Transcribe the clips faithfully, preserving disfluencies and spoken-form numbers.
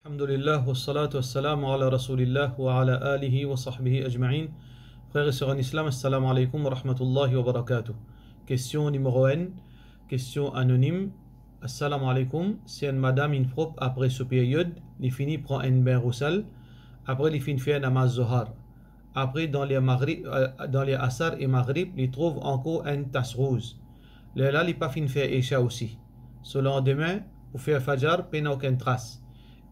Alhamdulillah, wassalatu wassalamu ala Rasoulillah wa ala alihi wa sahbihi ajmain. Frer e ser an Islam, assalamu alaikum wa rahmatullahi wa barakatuh. Kestion nimero enn, kestion anonim. Assalamu alaikum, si enn madam inn prop apre so peryod, li fini pran enn bin Roussel, apre li finn fer namaz Zohar. Apre dan ler Maghrib, eh, dan ler Asar e Maghrib, li trouv ankor enn tas rouz. Lerla li pa finn fer Isha osi. So landime, pou fer Fajar, pena okenn tras.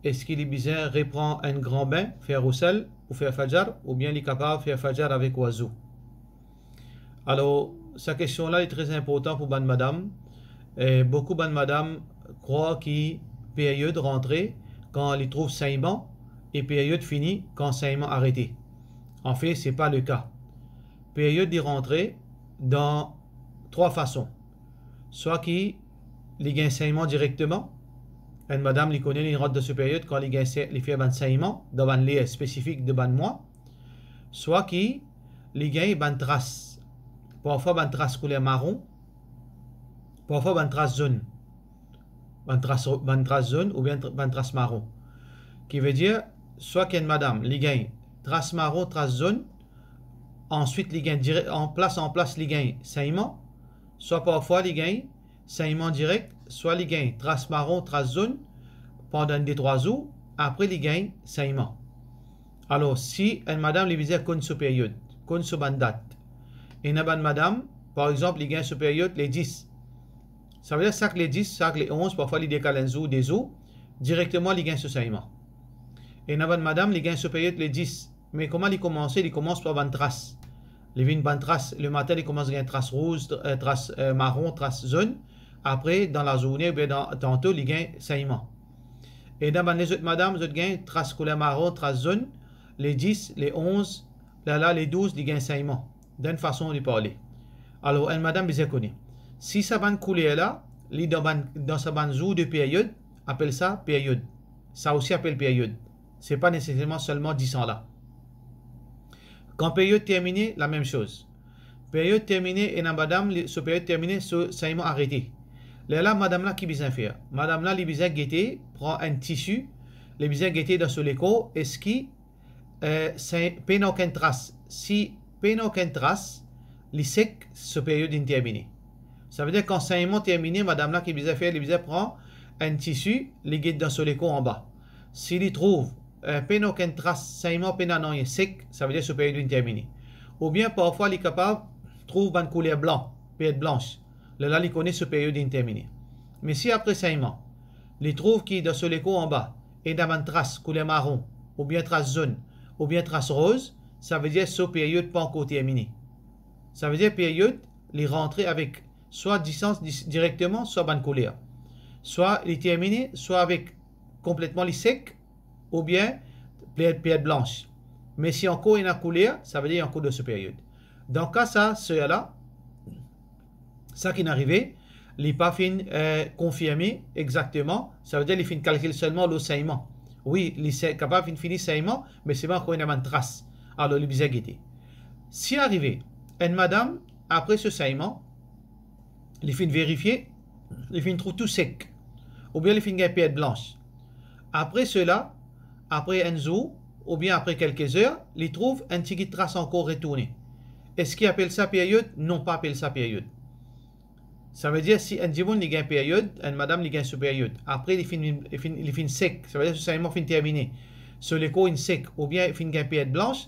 Eski li bizin repran enn gran bin, fer Roussel, pou fer Fajar, oubien li kapav fer Fajar avek wazou? Alor, sa kestion la, li tre inportan pou bann madam. Eh, boukou bann madam krwar ki peryod rantre kan li trouv segnman e peryod fini kan segnman arete. Anfet, se pa le ka. Peryod li rantre dan trwa fason. Swa ki li gagn segnman direkteman, enn madam li kone li rant dan so peryod kan li gagn se-, li fer bann segnman dan bann ler spesifik de bann mwa, swa ki li gagn bann tras, parfwa bann tras kouler maron, parfwa bann tras zonn, bann tras, bann tras zonn oubien tr-, bann tras maron. Ki vedir, swa ki enn madam li gagn tras maron, tras zonn, answit li gagn dire-, an plas, an plas li gagn segnman, swa parfwa li gagn segnman direk, swa li gagn tras maron, tras zonn pandan de trwa zour, apre li gagn segnman. Alor, si enn madam li bizin konn so peryod, konn so bann dat. Ena bann madam, par exanp, li gagn so peryod le dis. Savedir sak le dis, sak le onz, parfwa li dekal enn zour, de zour, direkteman li gagn so segnman. Ena bann madam, li gagn so peryod le dis. Me kouma li koumanse? Li koumans par bann tras. Li vinn bann tras, lematin li koumans gagn tras rouz, tr-, eh, tras, eh, maron, tras zonn. Apre, dan lazourne oubien dan, tanto, li gagn segnman. Ena bann lezot madam, zot gagn tras kouler maron, tras zonn, le dis, le onz, lerla le douz, li gagn segnman. Dan enn fason de parle. Alor, enn madam bizin kone. Si sa bann kouler la, li dan bann, dan sa bann zour de peryod, apel sa peryod. Sa osi apel peryod. Se pa neseserman selman dis an la. Kan peryod termine, lamem soz. Peryod termine, ena madam, li, so peryod termine, so segnman arete. Lerla, madam la ki bizin fer? Madam la, li bizin gete, pran enn tisi, li bizin gete dan so lekor, eski, eh, se-, pena okenn tras. Si pena okenn tras, li sek, so peryod inn termine. Savedir, kan segnman termine, madam la ki bizin fer? Li bizin pran enn tisi, li get dan so lekor anba. Si li trouv, eh, pena okenn tras, segnman pena nanye, sek, savedir so peryod inn termine. Oubien parfwa li kapav trouv bann kouler blan, peryod blans. Lerla li kone so peryod inn termine. Me si apre segnman, li trouv ki dan so lekor anba, ena bann tras kouler maron, oubien tras zonn, oubien tras roz, savedir so peryod pa ankor termine. Savedir peryod, li rantre avek swa disans dis-, direkteman, swa bann kouler. Swa li termine, swa avek konpletman li sek, oubien peryod, peryod blans. Me si ankor ena kouler, savedir li ankor dan so peryod. Dan ka sa, ser la, sa ki'nn arive, li pa finn, eh, konfirme exakteman, savedir li finn kalkil selman lor segnman. Wi, li se-, kapav finn fini segnman, me selman ankor ena bann tras. Alor, li bizin gete. Si arive, enn madam, apre so segnman, li finn verifie, li finn trouv tou sek, oubien li finn gagn peryod blans. Apre sela, apre enn zour, oubien apre kelke zer, li trouv enn tigit tras ankor retourne. Eski apel sa peryod? Non, pa apel sa peryod. Savedir, si enn dimoun li gagn peryod, enn madam li gagn so peryod, apre li finn, li finn, li finn sek, savedir so segnman finn termine, so lekor inn sek, oubien finn gagn peryod blans,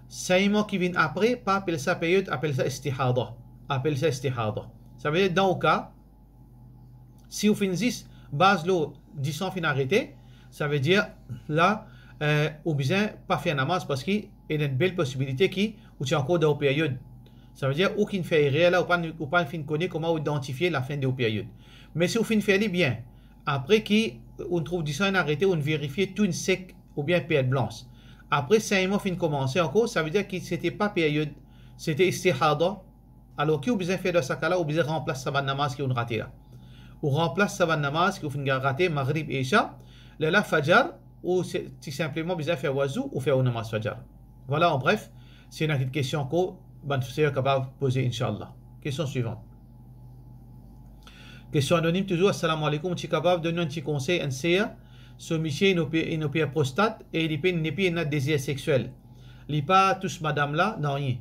segnman ki vinn apre, pa apel sa peryod, apel sa istihada. Apel sa istihada. Savedir, dan ou ka, si ou finn zis baz lor dis an finn arete, savedir la, eh, ou bizin pa fer namaz, parski ena enn bel posibilite ki ou ti ankor dan ou peryod. Savedir ou ki'nn fer erer la, ou pa, ou pa finn kone kouma ou idantifie lafin de ou peryod. Me si ou finn fer li bien, apre ki ou'nn trouv dis an inn arete, ou'nn verifie tou inn sek oubien peryod blans. Apre segnman finn koumanse ankor, savedir ki sete pa peryod, sete istihada. Alor ki ou bizin fer dan sa ka la? Ou bizin ranplas sa bann namaz ki ou'nn rate la. Ou ranplas sa bann namaz ki ou finn rate, Maghrib, Isha, lerla Fajar, ou se, tou sinpleman bizin fer wazou ou fer ou namaz Fajar. Vwala, an bref, si ena kit kestion ankor, bann ser kapav poze, inshallah. Kestion swivan. Kestion anonim touzour. Assalamu alaikum, ou ti kapav donn nou enn ti konsey, enn ser So misie inn ope-, inn oper prostat e li pe, li nepli ena dezir sexiel. Li pa tous madam la, nanye.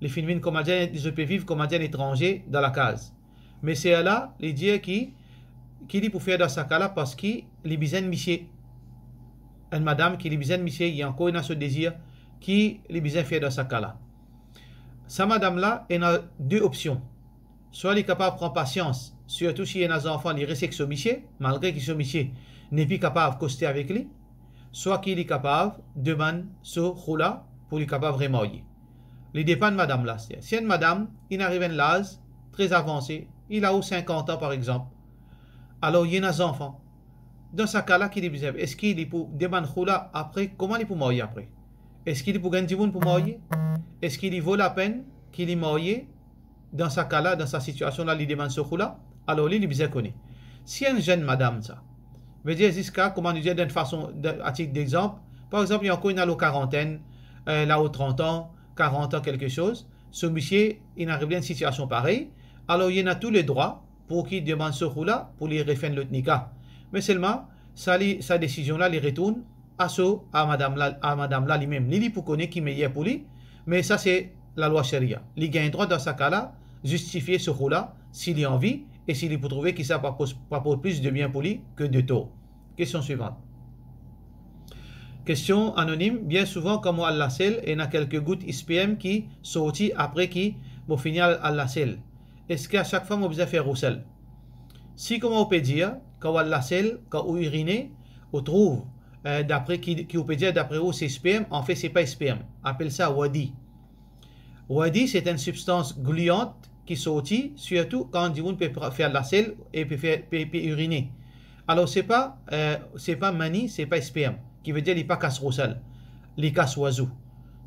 Li finn vinn, kouma dir, zot pe viv kouma dir, en etranze dan lakaz. Me ser la, li dir ki, ki li pou fer dan sa ka la, parski li bizin misie. Enn madam ki li bizin misie, li ankor ena so dezir, ki li bizin fer dan sa ka la. Sa madam la ena de opsion. Swa li kapav pran pasians, sirtou si ena zanfan, li res ek so misie, malgre ki so misie nepli kapav koste avek li, swa ki li kapav demann so khoula pou li kapav remarye. Li depann madam la. Si enn madam inn ariv enn laz tre avanse, li lao sinkant an par exanp, alor li ena zanfan, dan sa ka la ki li bizin, eski li pou demann khoula apre, kouma li pou marye apre? Eski li pou gagn dimoun pou marye? Eski li vo lapenn ki li marye? Dan sa ka la, dan sa sitiasion la, li demann so khoula, alor li, li bizin kone. Si enn zenn madam sa, vedir ziska, kouma nou dir, dan fason, dan, a tit dexanp, par exanp, li ankor ena lor karantenn, eh, lao trant an, karant an, kelke soz, so misie inn ariv li enn sitiasion parey, alor li ena tou ledrwa pou ki demann so khoula pou li refenn lot nika. Me selman, sa li, sa desizion la, li retourn a so, a madam la, a madam la limem. Li, li pou kone ki meyer pou li, me sa se lalwa sharia. Li gagn drwa dan sa ka la zistifie so khoula si li anvi e si li pou trouve ki sa pa pos-, pa port plis de bien pou li ke de tor. Kestion swivant. Kestion anonim, bien souvan kan mo al lasel, ena kelke gout sperm ki sorti apre ki mo fini al, al lasel. Eski a sak fwa mo bizin fer roussel? Si kouma ou pe dir, kan ou al lasel, kan ou irine, ou trouv, eh, dapre ki, ki ou pe dir, dapre ou se sperm, anfet se pa sperm. Apel sa wadi. Wadi, se enn sibstans gluant ki sorti, sirtou kan dimoun pe pra-, fer lasel e pe fer, pe, pe irine. Alor, se pa, eh, se pa mani, se pa sperm, ki vedir li pa kas roussel, li kas wazou.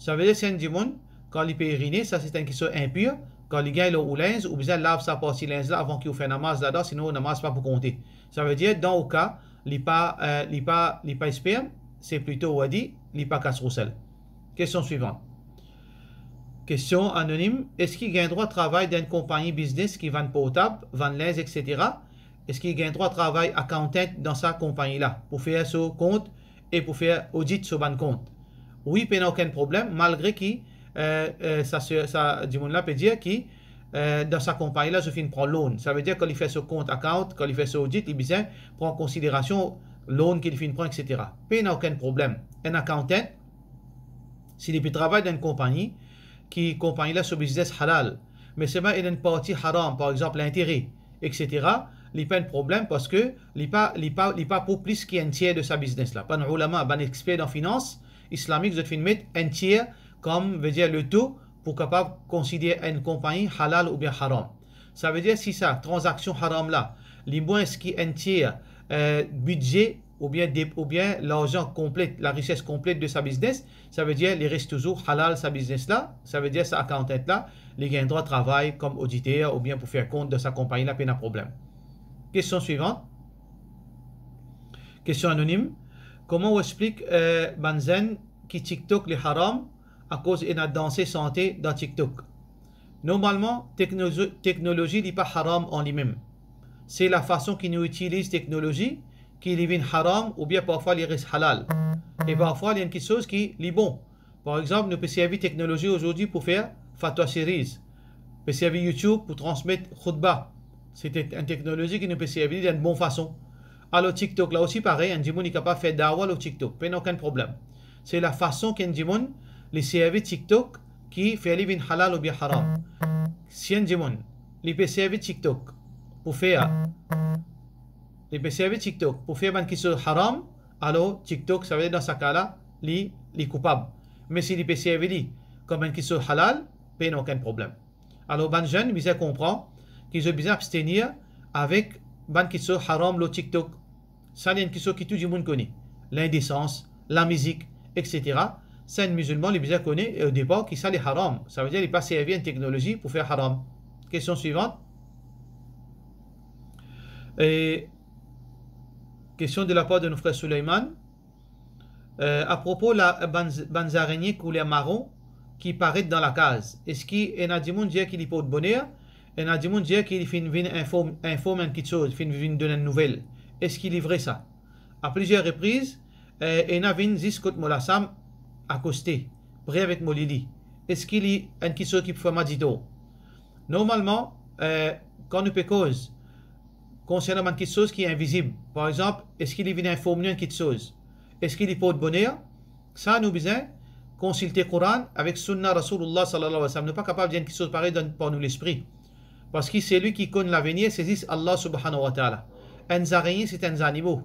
Savedir, si enn dimoun, kan li pe irine, sa se enn kisoz inpir, kan li gagn lor ou linz, ou bizin lav sa parti linz la avan ki ou fer namaz ladan, sinon ou namaz pa pou konte. Savedir, dan ou ka, li pa, eh, li pa, li pa sperm, se plito wadi, li pa kas roussel. Kestion swivant. Kestion anonim, eski gagn drwa travay dan enn konpagni biznes ki vann portab, vann linz, etsetera? Eski gagn drwa travay accountant dan sa konpagni la, pou fer so kont e pou fer odit so bann kont? Wi, pena okenn problem, malgre ki, eh, eh, sa se, sa dimoun la pe dir ki, eh, dan sa konpagni la, zot finn pran loan. Savedir, kan li fer so kont account, kan li fer so odit, li bizin pran konsiderasion loan ki li finn pran, etsetera. Pena okenn problem. Enn accountant, si li pe travay dan enn konpagni, ki konpagni la so biznes halal, me selman ena enn parti haram, par exanp, lintere, etsetera, li pa enn problem, parski li pa, li pa, li pa pou plis ki enn tier de sa biznes la. Bann oulama, bann exper dan finans islamik, zot finn met enn tier kom, vedir, le to pou kapav konsider enn konpagni halal oubien haram. Savedir, si sa tranzaksion haram la, li mwins ki enn tier, eh, bidze oubien de, oubien larzan konplet, larises konplet de sa biznes, savedir, li res touzour halal sa biznes la, savedir, sa accountant la, li gagn drwa travay kom oditer oubien pou fer kont dan sa konpagni la, pena problem. Kestion swivant. Kestion anonim. Kouma ou explik, eh, bann zenn ki TikTok li haram akoz ena danse sante dan TikTok? Normalman, teknolozi, teknolozi li pa haram an limem. Se lafason ki nou itiliz teknolozi ki li vinn haram oubien parfwa li res halal. E parfwa li enn kisoz ki li bon. Par exanp, nou pe servi teknolozi azordi pou fer fatwa series, pe servi YouTube pou transmet khoutba. Se tek-, enn teknolozi ki nou pe servi li dan enn bon fason. Alor TikTok la osi parey, enn dimoun li kapav fer dawa lor TikTok, pena okenn problem. Se lafason ki enn dimoun li servi TikTok ki fer li vinn halal oubien haram. Si enn dimoun li pe servi TikTok pou fer, li pe servi TikTok pou fer bann kisoz haram, alor TikTok, savedir dan sa ka la, li, li koupab. Me si li pe servi li kom enn kisoz halal, pena okenn problem. Alor, bann zenn bizin konpran ki zot bizin abstenir avek bann kisoz haram lor TikTok. Sa li enn kisoz ki tou dimoun kone. Lindesans, lamizik, etsetera. Sa enn mizilman li bizin kone, e, o depar ki sa li haram. Savedir li pa servi enn teknolozi pou fer haram. Kestion swivant. E, kestion de lapar de nou frer Souleyman. Eh, apropo la, bann, bann zarenie kouler maron ki paret dan lakaz, eski ena dimoun dir ki li port boner, ena dimoun dir ki li finn vinn inform, inform enn kitsoz, finn vinn donn enn nouvel? Eski li vre sa? A plizier repriz, eh, ena vinn zis kot mo lasam akoste, pre avek mo lili. Eski li enn kiksoz ki pou fer mwa ditor? Normalman, eh, kan nou pe koz konsernan bann kiksoz ki invizib, par exanp, eski li vinn inform nou enn kiksoz? Eski li port boner? Sa nou bizin konsilte Koran avek Sunna Rasoulillah sallallahu alayhi wa sallam. Nou pa kapav dir enn kiksoz parey dan, par nou lespri. Parski selwi ki konn lavenir, se zis Allah subhanahu wa ta'ala. Enn zarenien, se enn zanimo.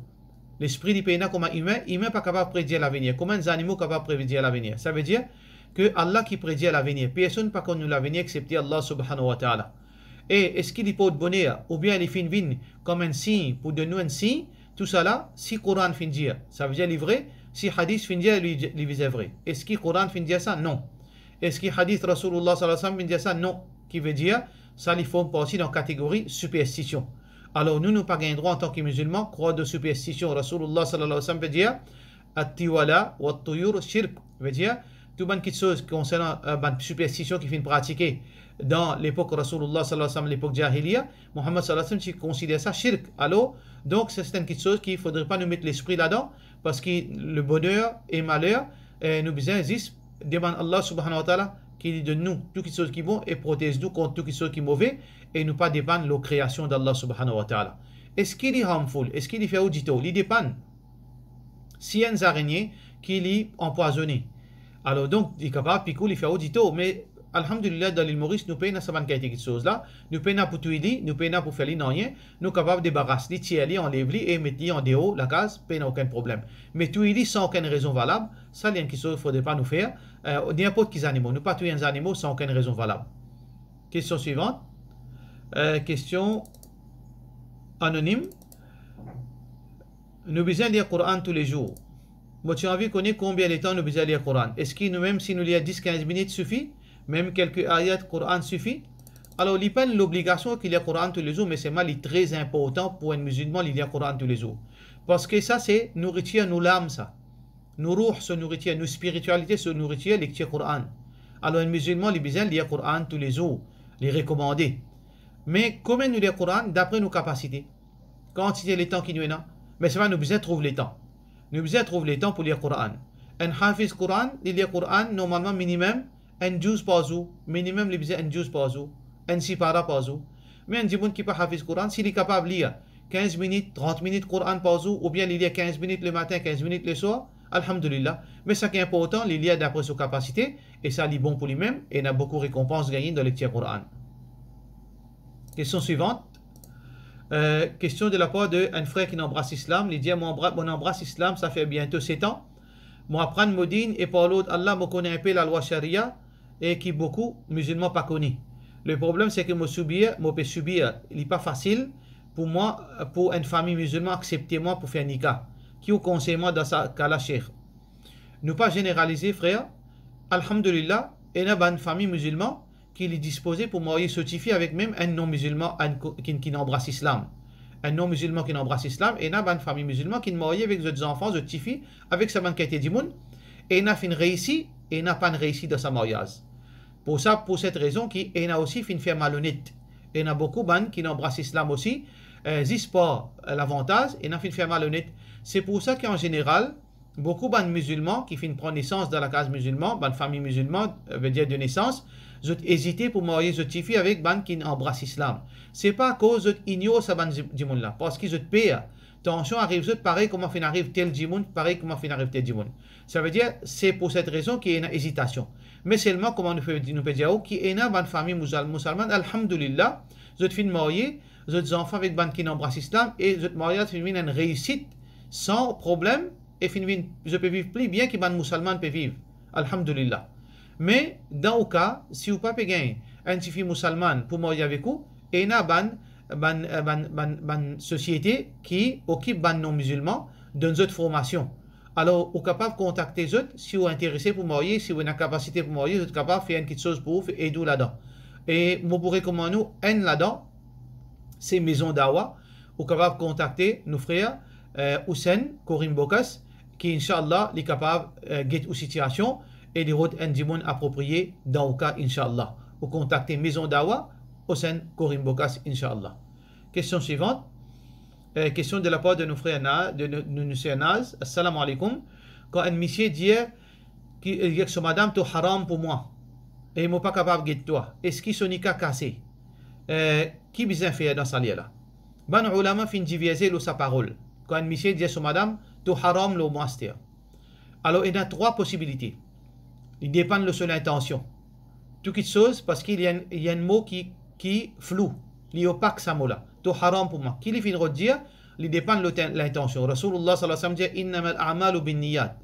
Lespri li pena kouma imin, imin pa kapav predir lavenir. Kouma enn zanimo kapav predir lavenir? Savedir ke Allah ki predir lavenir. Personn pa konn nou lavenir exsepte Allah subhanahu wa ta'ala. E eski li port boner, oubien li finn vinn kom enn sign pou donn nou enn sign? Tousala, si Koran finn dir, savedir li vre. Si hadis finn dir, li, li bizin vre. Eski Koran finn dir sa? Non. Eski hadis Rasoulillah sallallahu alayhi wa sallam finn dir sa? Non. Ki vedir, sa li form parti dan kategori siperstision. Alor nou, nou pa gagn drwa antan ki mizilman krwar dan siperstision. Rasoulillah sallallahu alayhi wa sallam pe dir, "At-tiwala wat-tuyur shirk." Vedir, tou bann kiksoz konsernan, eh, bann siperstision ki finn pratike dan lepok Rasoulillah sallallahu alayhi wa sallam, lepok jahiliya, Muhammad sallallahu alayhi wa sallam ti konsider sa shirk. Alor, donk, se, se enn kiksoz ki fodre pa nou met lespri ladan, parski le boner e maler, eh, nou bizin zis demann Allah subhanahu wa ta'ala ki li donn nou tou kiksoz ki bon e protez nou kont tou kiksoz ki move, e nou pa depann lor kreasion d'Allah subhanahu wa ta'ala. Eski li harmful? Eski li fer ou ditor? Li depann. Si enn zarenien ki li anpwazone, alor donk, li kapav pik ou, li fer ou ditor, me alhamdulillah, dan Lil Moris, nou pena sa bann kalite kiksoz la, nou pena pou touy li, nou pena pou fer li nanye, nou kapav debaras li, tir li, anlev li e met li andeor lakaz, pena okenn problem. Me touy li san okenn rezon valab, sa li enn kiksoz fodre pa nou fer, eh, ninport ki zanimo, nou pa touy enn zanimo san okenn rezon valab. Kestion swivan. Eh, kestion anonim. Nou bizin lir Koran toulezour. Mo ti anvi kone konbien letan nou bizin lir Koran. Eski nou mem si nou lir dis kinz minit sifi? Mem kelke ayat Koran sifi? Alor, li pa enn lobligasion ki lir Koran toulezour, me selman li tre inportan pou enn mizilman li lir Koran toulezour. Parski sa se nouritir nou lam sa. Nou rouh so nouritir, nou spiritialite so nouritir, lektir Koran. Alor, enn mizilman, li bizin lir Koran toulezour. Li rekomande. Me komie nou lir Koran? Dapre nou kapasite. Kantite letan ki nou ena. Me selman nou bizin trouv letan. Nou bizin trouv letan pou lir Koran. Enn hafiz Koran, li lir Koran normalman minimem enn douz par zour. Minimem li bizin enn douz par zour. Enn sipara par zour. Me enn dimoun ki pa hafiz Koran, si li kapav lir kinz minit, trant minit Koran par zour, oubien li lir kinz minit lematin, kinz minit leswar, alhamdulillah. Me sa ki inportan, li lir dapre so kapasite, e sa li bon pou limem, e ena boukou rekonpans gagne dan lektir Koran. Kestion swivan. Eh, kestion de lapar de enn frer ki anbras Islam, li dir, mo anbra-, mo anbras Islam, sa fer biento set an. Mo aprann mo din e par lord Allah, mo kone inpe lalwa sharia e ki boukou mizilman pa kone. Le problem se ke mo soubir, mo pe soubir, li pa fasil pou mwa, pou enn fami mizilman aksepte mwa pou fer nika. Ki ou konsey mwa dan sa ka la, Sheikh? Nou pa zeneralize, frer. Alhamdulillah, ena bann fami mizilman ki li dispoze pou marye so tifi avek mem enn non-mizilman, enn ko-, ki, ki anbras Islam. Enn non-mizilman ki anbras Islam, ena bann fami mizilman ki marye avek zot zanfan, zot tifi, avek sa bann kalite dimoun, ena finn reisi, ena pa'nn reisi dan sa maryaz. Pou sa, pou set rezon ki ena osi finn fer malonet. Ena boukou bann ki anbras Islam osi, eh, zis par, eh, lavantaz, ena finn fer malonet. Se pou sa ki an zeneral, boukou bann mizilman ki finn pran nesans dan lakaz mizilman, bann fami mizilman, eh, vedir de nesans, zot ezite pou marye zot tifi avek bann ki anbras Islam. Se pa akoz zot ignor sa bann di-, dimoun la, parski zot per tansion ariv zot parey kouma finn ariv tel dimoun, parey kouma finn ariv tel dimoun. Savedir, se pou set rezon ki ena ezitasion. Me selman, kouma nou pe, nou pe dir ou, ki ena bann fami mousal-, mousalman, alhamdulillah, zot finn marye zot zanfan avek bann ki anbras Islam, e zot maryaz finn vinn enn reisit san problem, e finn vinn, zot pe viv pli bien ki bann mousalman pe viv. Alhamdulillah. Me dan ou ka, si ou pa pe gagn enn tifi mousalman pou marye avek ou, ena bann, bann, eh, bann, bann, bann sosiete ki okip bann non-mizilman, donn zot formasion. Alor, ou kapav kontakte zot, si ou interese pou marye, si ou ena kapasite pou marye, zot kapav fer enn kiksoz pou ou, fer ed ou ladan. E mo pou rekomann ou enn ladan, se Maison Dawa. Ou kapav kontakte nou frer, eh, Hussein Korim Bokas, ki, inshallah, li kapav, eh, get ou sitiasion e li rod enn dimoun apropriye dan ou ka, inshallah. Ou kontakte Maison Dawa, Hussein Korim Bokas, inshallah. Kestion swivan. Eh, kestion de lapar de nou frer Na-, de nou, nou, nou ser Naz. Assalamu alaikum. Kan enn misie dir ki, eh, ek so madam, to haram pou mwa, e mo pa kapav get twa, eski so nika kase? Eh, ki bizin fer dan sa ler la? Bann oulama finn diverze lor sa parol. Kan enn misie dir so madam, to haram lor mwa aster. Alor, ena trwa posibilite. Li depann lor so lintansion. Tou kitsoz, parski li enn, li enn mo ki, ki flou. Li opak sa mo la. To haram pou mwa. Ki li finn rod dir, li depann lor ten-, lintansion. Rasoulullah sallallahu alayhi wa sallam dir, "Innamal a'malu binniyat."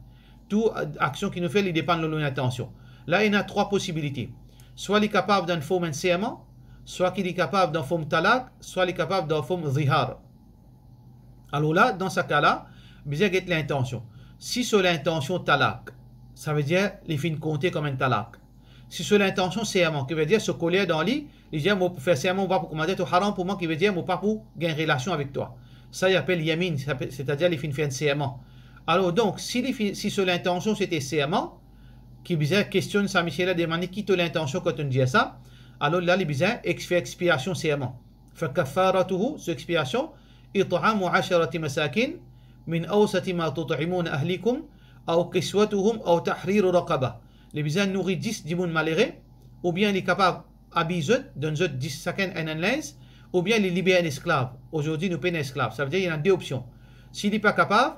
Tou, eh, aksion ki nou fer, li depann lor nou lintansion. La, ena trwa posibilite. Swa li kapav dan form enn serman, swa ki li kapav dan form talak, swa li kapav dan form zihar. Alor la, dan sa ka la, bizin get lintansion. Si so lintansion talak, savedir li finn konte kom enn talak. Si so lintansion serman, ki vedir so koler dan li, li dir, "Mo pou fer serman, mo pa pou, kouma dir, to haram pou mwa," ki vedir mo pa pou gagn relasion avek twa. Sa li apel yamin, sa pe-, setadir li finn fer enn serman. Alor donk, si li fi-, si so lintansion sete serman, ki bizin kestionn sa misie la, demann li, "Ki to lintansion kan to'nn dir sa?" Alor la, li bizin ex-, fer expiasion serman. Fa kaffaratuhu, so expiasion, it'amu asharati masakin min awsati ma tut'imuna ahlikum, aw kiswatuhum, aw tahriru raqaba. Li bizin nouri dis dimoun malere, oubien li kapav abiy zot, donn zot dis sakenn enn enn linz, oubien li liber enn esklav. Azordi nou pena esklav. Savedir ena de opsion. Si li pa kapav,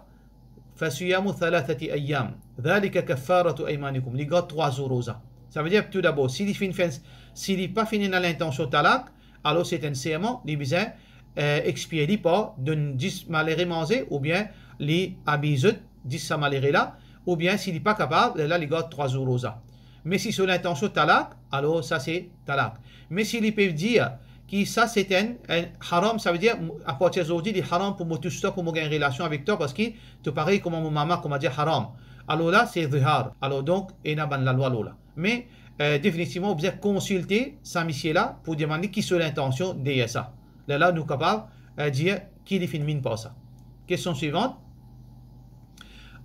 fa siyamu thalathati ayyam, dhalika kaffaratu aymanikum. Li gard trwa zour roza. Savedir, toudabor, si li finn fer, si li pa finn ena lintansion talak, alor se enn serman, li bizin, eh, expie li par donn dis malere manze, oubien li abiy zot, dis sa malere la, oubien si li pa kapav, lerla li gard trwa zour roza. Me si so lintansion talak, alor sa se talak. Me si li pe dir ki sa se enn, enn haram, savedir, apartir zordi, li haram pou mo tous twa, pou mo gagn relasion avek twa, parski to parey kouma mo mama, kouma dir haram. Alor la, se zihar. Alor donk, ena bann lalwa lor la. Me, eh, definitivman, ou bizin konsilte sa misie la pou demann li ki so lintansion deryer sa. Lerla nou kapav, eh, dir ki li finn mean par sa. Kestion swivant.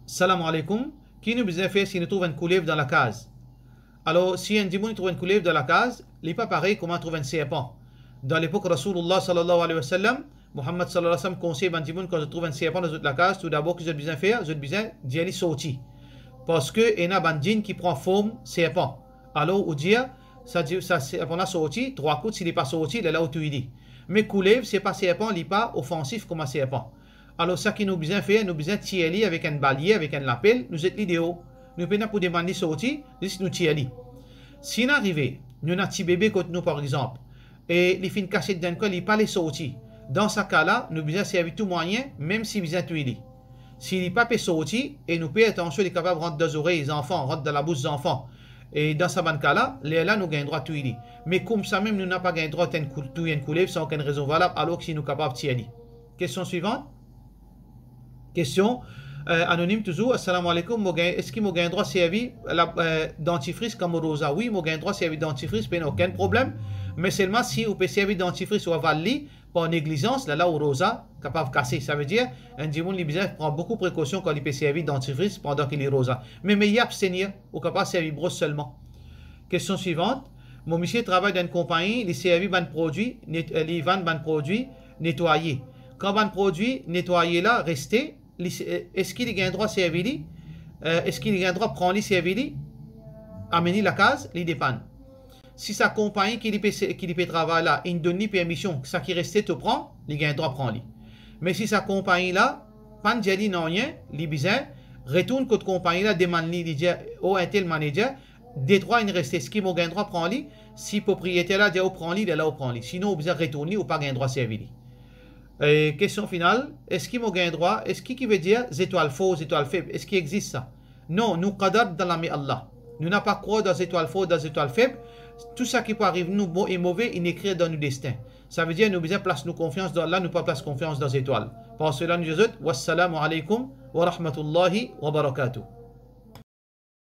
Salam alaikum. Ki nou bizin fer si nou trouv enn koulev dan lakaz? Alor, si enn dimoun trouv enn koulev dan lakaz, li pa parey kouma trouv enn serpan. Dan lepok Rasoulullah sallallahu alayhi wa sallam, Muhammad sallallahu alayhi wa sallam konsey bann dimoun, kan zot trouv enn serpan dan zot lakaz, toudabor ki zot bizin fer, zot bizin dir li sorti. Parski ena bann djinn ki pran form serpan. Alor ou dir, sa di-, sa serpan la sorti, trwa kout, si li pa sorti, lerla ou touy li. Me koulev, se pa serpan, li pa ofansif kouma serpan. Alor sa ki nou bizin fer, nou bizin tir li avek enn balie, avek enn lapel, nou zet li deor. Nou pena pou demann li sorti, zis nou tir li. Si inn arive, nou ena tibebe kot nou, par exanp, e li finn kasiet dan enn kwin, li pa le sorti. Dan sa ka la, nou bizin servi tou mwayin, mem si bizin touy li. Si li pa pe sorti, e nou per atansion, li kapav rant dan zorey zanfan, rant dan labous zanfan. E dan sa bann ka la, lerla nou gagn drwa touy li. Me koumsamem, nou napa gagn drwa tann kou-, touy enn koulev san okenn rezon valab, alor ki si nou kapav tir li. Kestion swivant. Kestion, eh, anonim touzour. Assalamu alaikum. Mo gagn, eski mo gagn drwa servi la, eh, dantifris kan mo roza? Wi, mo gagn drwa servi dantifris, pena okenn problem. Me selman si ou pe servi dantifris ou aval li par neglizans, lerla ou roza kapav kase. Savedir, enn dimoun li bizin pran boukou prekosion kan li pe servi dantifris pandan ki li roza. Me meye abstenir, ou kapav servi bros selman. Kestion swivant. Mo misie travay dan enn konpagni, li servi bann prodwi net-, eh, li vann bann prodwi netwaye. Kan bann prodwi netwaye la reste, li se-, eh, eski li gagn drwa servi li? Eh, eski li gagn drwa pran li, servi li, amenn li lakaz? Li depann. Si sa konpagni ki li pe se-, ki li pe travay la, inn donn li permision, sa ki reste to pran, li gagn drwa pran li. Me si sa konpagni la pa'nn dir li nanye, li bizin retourn kot konpagni la, demann li, li dir, "O entel manager, detrwa inn reste, eski mo gagn drwa pran li?" Si propriyeter la dir ou pran li, lerla ou pran li. Sinon, ou bizin retourn li, ou pa gagn drwa servi li. E kestion final, eski mo gagn drwa, eski ki vedir zetwal for, zetwal feb, eski exis sa? Non, nou qadar dan lame Allah. Nou napa krwar dan zetwal for, dan zetwal feb. Tou sa ki pou ariv nou, bon e move, inn ekrir dan nou destin. Savedir nou bizin plas nou konfians dan Allah, nou pa plas konfians dan zetwal. Par sela nou dir zot, wassalamu alaikum wa rahmatullahi wa barakatuh.